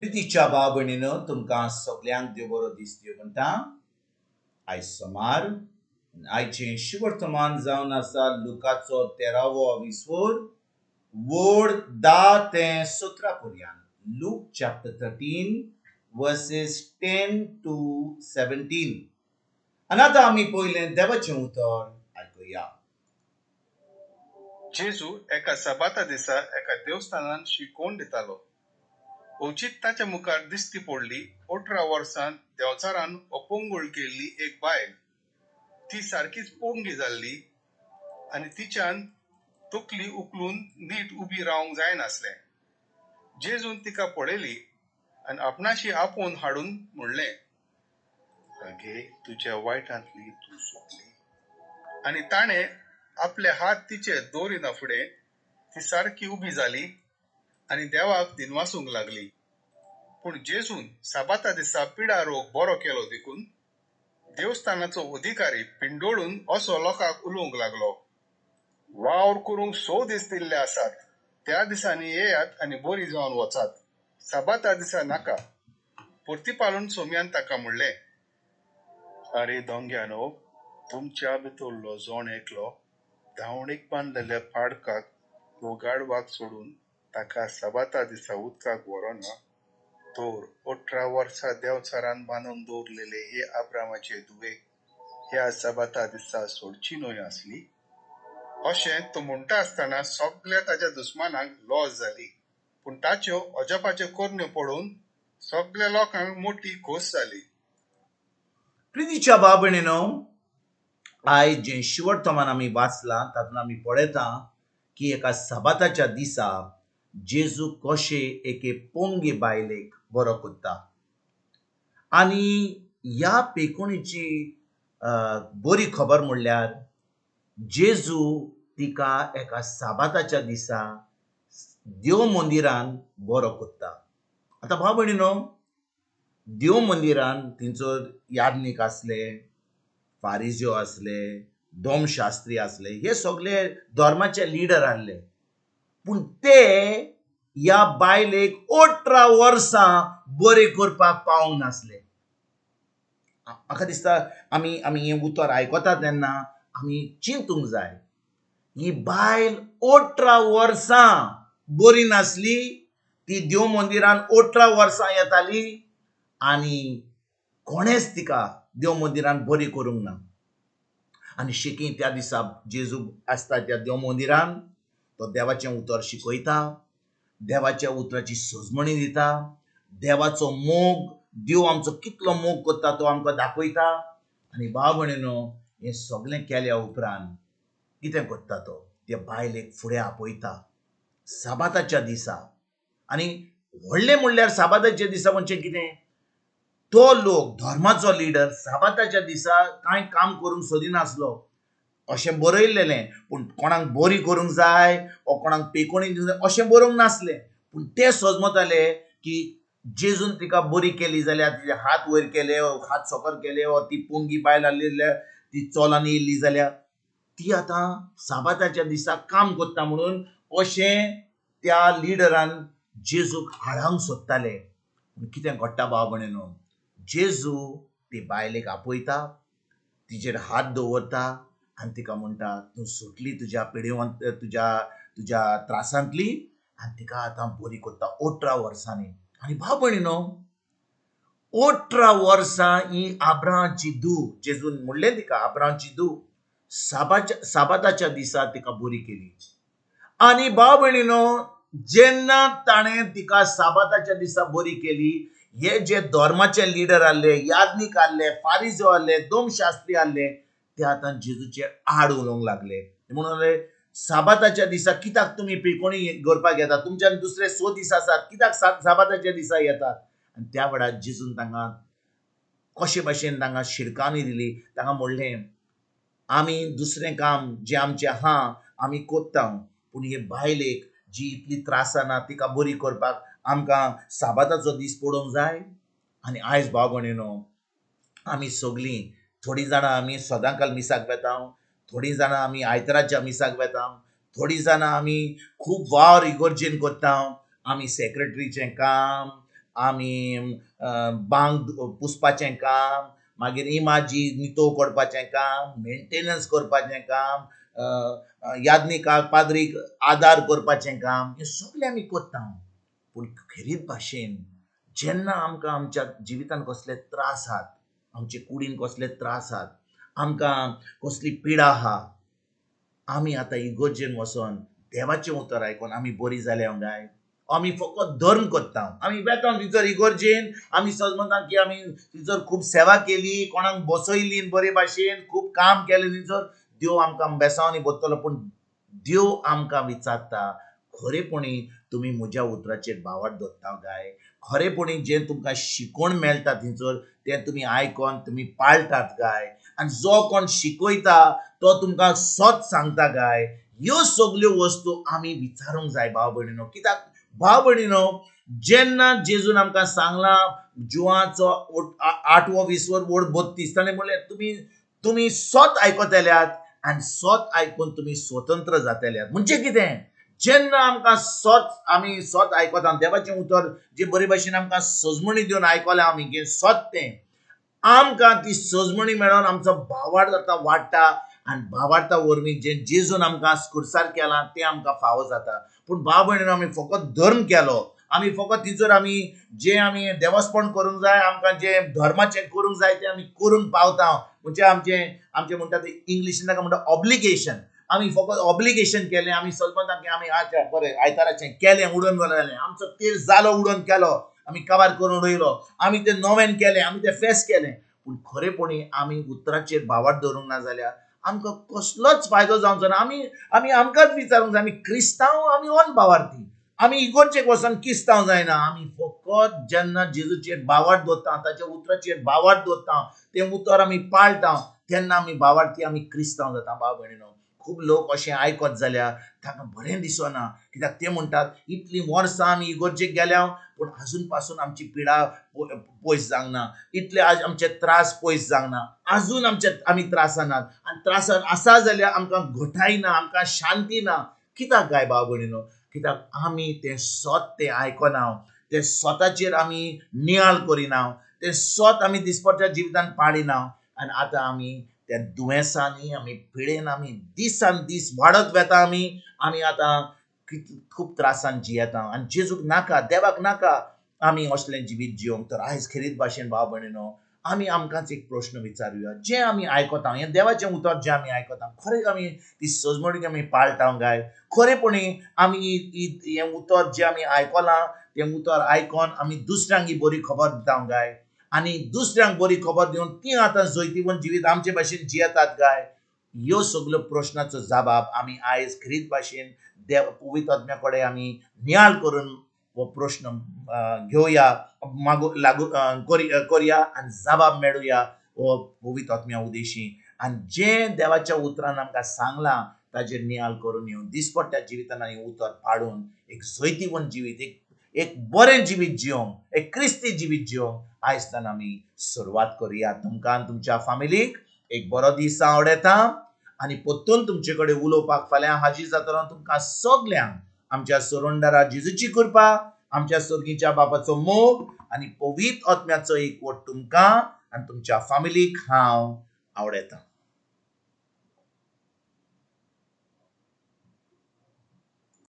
प्रितीच्या भाव भयणीनो, तुमकां सगल्यांक देव बरो दीस दिवं म्हणटा. आयज सोमार, आयचें शुवर्तमान जावन आसा लुकाचो 13वो विस्वोर, वड 10 ते 17 पर्यंत. Luke chapter 13 verses 10 to 17. आनी आतां आमी पयलें देवाचें उतर आयकुया. जेजू एका सबाता दिसा एका देवस्थानान शिकोवन दितालो. अवचीत ताच्या मुखार दिश्टी पडली 18 वर्सां देंवचारान अपंगूळ केल्ली एक बायल. ती सारकीच पोंगी जाल्ली आनी तिच्यान तकली उखलून नीट उबी रावंक जायनासलें. जेजून तिका पळयली आनी आपणाशी आपोवन हाडून म्हणलें, अगे, तुज्या वायटांतली तूं सुटली. आनी ताणें आपले हात तिचेर दवरिना फुडें ती सारकी उबी जाली आनी देवाक दिनवासूंक लागली. पूण जेजून साबाता दिसा पिडा रोग बरो केलो देखून देवस्थानाचो अधिकारी पिंडोळून असो लोकांक उलोवंक लागलो, वावर करूंक 6 दीस दिल्ले आसात, त्या दिसांनी येयात आनी बरी जावन वचात, साबाता दिसा नाका. परतीपालून सोम्यान ताका म्हणलें, आरे दोंग्यानो, तुमच्या भितरलो जण एकलो धांवणीक बांदलेल्या पाडकाक वो गाडवाक सोडून ताका सबाता दिसा उदकाक व्हरोना तर 18 वर्सां देंवचारान बांदून दवरलेले हे आब्रामाचे धुवे ह्या सबाता दिसा सोडची न्हय आसली. अशें तो म्हणटा आसतना सगल्या ताच्या दुस्मानांक लॉज जाली, पूण ताच्यो अजापाच्यो करण्यो पळोवन सगल्या लोकांक मोटी खोस जाली. प्रितीच्या भाव भयणीनो, आयज जें शिवर्तमान आमी वाचलां तातूंत आमी पळयता की एका सबाताच्या दिसा जेजू कशें एके पोंगे बायलेक बरो करता. आनी ह्या पेकोणीची बरी खबर म्हणल्यार जेजू तिका एका साबाताच्या दिसा देव मंदिरान बरो करता. आतां भाव भयणीनो, देव मंदिरान थंयसर याज्ञीक आसले, फारिज्यो आसले, दोमशास्त्री आसले, हे सगळे धर्माचे लिडर आसले. पूण ते ह्या बायलेक 18 वर्सां बरें करपाक पावंक नासले. म्हाका दिसता आमी आमी हें उतर आयकता तेन्ना आमी चिंतूंक जाय, ही बायल 18 वर्सां बरी नासली, ती देव मंदिरान 18 वर्सां येताली आनी कोणेच तिका देव मंदिरान बरी करूंक ना. आनी शेकी त्या दिसा जेजू आसता त्या देव मंदिरान, तो देवाचें उतर शिकयता, देवाच्या उतराची सजमणी दिता, देवाचो मोग, देव आमचो कितलो मोग करता तो आमकां दाखयता. आनी भाव भयणीनो, हें सगळें केल्या उपरांत कितें करता तो त्या बायलेक फुडें आपयता साबाताच्या दिसा. आनी व्हडलें म्हणल्यार साबाताच्या दिसा म्हणजे कितें, तो लोक धर्माचो लिडर साबाताच्या दिसा कांय काम करूंक सोदिनासलो अशें बरयल्लेलें. पूण कोणाक बरी करूंक जाय वो कोणाक पेकोणी दिवंक जाय अशें बरोवंक नासलें. पूण ते सजमताले की जेजून तिका बरी केली जाल्यार, तिचे हात वयर केले, हात सकयल केले, वो ती पोंगी बायल आसली जाल्यार, ती चोलान येयल्ली जाल्यार ती आतां साबाताच्या दिसा काम करता म्हणून अशें त्या लिडरान जेजूक हाडांक सोदताले. पूण कितें घडटा भाव भयणीनो, जेजू ती बायलेक आपयता, तिचेर हात दवरता आनी तिका म्हणटा, तूं सुटली तुज्या पिडेवंत, तुज्या त्रासांतली, आनी तिका आतां बरी करता 18 वर्सांनी. आनी भाव भयणीनो, 18 वर्सां ही आब्राहामाची धूव, जेजून म्हणलें तिका आब्राहामाची धूव, साबाताच्या दिसा तिका बरी केली. आनी भाव भयणीनो, जेन्ना ताणें तिका साबाताच्या दिसा बरी केली, हे जे धर्माचे लिडर आसले, याज्ञीक आसले, फारिजो आसले, दोमशास्त्री आसले, ते आतां जेजूचे आड उलोवंक लागले. म्हणून साबाताच्या दिसा कित्याक तुमी पेकोणी करपाक येतात, तुमच्यान दुसरे 6 दीस आसात, कित्याक साबाताच्या दिसा येतात. आनी त्या वेळार जेजून तांकां कशे भाशेन तांकां शिडकावणी दिली. तांकां म्हणलें, आमी दुसरें काम जें आमचें आहा आमी कोत्ता, पूण हे बायलेक जी इतली त्रासाना तिका बरी करपाक आमकां साबाताचो दीस पडोवंक जाय. आनी आयज भाव भयणीनो, आमी सगळीं थोडीं जाणां आमी सदांकाल मिसाक वेता, थोडीं जाणां आमी आयताराच्या मिसाक वेता, थोडीं जाणां आमी खूब वावर इगर्जेन करता, आमी सेक्रेटरीचें काम, आमी बांक पुसपाचें काम, मागीर इमाजी नितळ करपाचें काम, मेंटेनन्स करपाचें काम, यादनिकाक पाद्रीक आदार करपाचें काम, हें सगळें आमी करता. पूण खेरीत भाशेन जेन्ना आमकां आमच्या जिवितान कसले त्रास आहात, आमचे कुडीन कसले त्रास आहात, आमकां कसली पिडा आहा, आमी आतां इगर्जेन वचोन देवाचें उतर आयकोन आमी बरी जाल्या काय? आमी फकत धर्म करता. आमी वेता थंयसर इगर्जेन, आमी सहज म्हणटा की आमी थंयसर खूब सेवा केली, कोणाक बसयली बरे भाशेन, खूब काम केलें थंयसर, देव आमकां बेसांवांनी बसतलो. पूण देव आमकां विचारता, खरेपणी तुमी म्हज्या उतराचेर भावार्थ दवरता काय? खरेपणी जें तुमकां शिकोवण मेळटा थंयसर तें तुमी आयकोन तुमी पाळटात काय? आनी जो कोण शिकयता तो तुमकां सत सांगता काय? ह्यो सगल्यो वस्तू आमी विचारूंक जाय भाव भयणीनो. कित्याक भाव भयणीनो, जेन्ना जेजून आमकां सांगलां जुवाचो 8वो 20 वड 32, ताणें म्हणलें तुमी सत आयकतल्यात आनी सत आयकून तुमी स्वतंत्र जातल्यात. म्हणजे कितें, जेन्ना आमकां सत, आमी सत आयकता, देवाचें उतर जे बरे भाशेन आमकां सजमणी दिवन आयकलें आमी की सत तें, आमकां ती सजमणी मेळोन आमचो भावार्थ आतां वाडटा आनी भावार्था वरवीं जें जेजून आमकां स्कुर्सार केलां तें आमकां फावो जाता. पूण भाव भयणीनो, आमी फकत धर्म केलो, आमी फकत तिचोर आमी जें आमी देवस्पण करूंक जाय, आमकां जें धर्माचें करूंक जाय तें आमी करूंक पावता. म्हणजे आमचें आमचें म्हणटा तें इंग्लिशीन ताका म्हणटा ऑब्लिगेशन. आमी फकत ऑब्लिगेशन केलें, आमी सगळें म्हणटा की आमी आयच्या बरें आयताराचें केलें, उडोवन जालें, आमचो तेर जालो उडोवन केलो, आमी काबार करून उडयलो, आमी तें नोवेन केलें, आमी तें फेस केलें. पूण खरेपणी आमी उतराचेर भावार्थ दवरूंक ना जाल्यार आमकां कसलोच फायदो जावचो ना. आमी आमी आमकांच विचारूंक जाय, आमी क्रिस्तांव, आमी अनभावार्थी, आमी इगर्जेक वचोन क्रिस्तांव जायना. आमी फकत जेन्ना जेजूचेर भावार्थ दवरता, ताच्या उतराचेर भावार्थ दवरता, तें उतर आमी पाळटा, तेन्ना आमी भावार्थी, आमी क्रिस्तांव जाता. भाव भयणीनो, खूब लोक अशें आयकत जाल्यार ताका बरें दिसना, कित्याक ते म्हणटात इतलीं वर्सां आमी इगर्जेक गेल्या पूण आजून पासून आमची पिडा पयस जावंक ना, इतले आज आमचे त्रास पयस जावंक ना, आजून आमचे आमी त्रासानात आनी त्रासान आसा जाल्यार आमकां घटाय ना, आमकां शांती ना. कित्याक काय भाव भयणीनो? कित्याक आमी तें सत तें आयकना, तें स्वताचेर आमी नियाळ करिना, तें सत आमी दिसपट्ट्या जिवितान पाळिना आनी आतां आमी त्या दुयेंसांनी, आमी पिडेन आमी दिसान दीस वाडत वेता. आमी आमी आतां खूब त्रासान जियेता आनी जेजूक नाका, देवाक नाका आमी असलें जिवीत जियोंक. तर आयज खेरीत भाशेन भाव भयणीनो, आमी आमकांच एक प्रश्न विचारुया, जें आमी आयकता हें देवाचें उतर जें आमी आयकता, खरें आमी ती सजमणी आमी पाळटा काय? खरेपणी आमी हें उतर जें आमी आयकलां तें उतर आयकोन आमी दुसऱ्यांक ही बरी खबर दिता काय? आनी दुसऱ्यांक बरी खबर दिवन ती आतां जैतिवंत जिवीत आमचे भाशेन जियेतात काय? ह्यो सगल्यो प्रश्नाचो जबाब आमी आयज खेरीत भाशेन देव पवित्र आत्म्या कडेन आमी नियाळ करून हो प्रश्न घेवया, मागू लागू करया आनी जबाब मेळुया हो पवित्र आत्म्या उदेशी. आनी जें देवाच्या उतरान आमकां सांगलां ताजेर नियाळ करून येवन दिसपट्ट्या जिवितान हें उतर पाडून एक जैतिवंत जिवीत, एक बरें जिवीत जियोंक, एक क्रिस्ती जिवीत जियोंक आयजतान आमी सुरवात करुया. तुमकां आनी तुमच्या फामिलीक एक बरो दीस आवडटा आनी परतून तुमचे कडेन उलोवपाक फाल्यां हाजीर जातलो. तुमकां सगल्यांक आमच्या सोरंडारा जेजूची कृपा, आमच्या सर्गीच्या बापाचो मोग आनी पवित्र आत्म्याचो एकवट तुमकां आनी तुमच्या फामिलीक हांव आवडटा.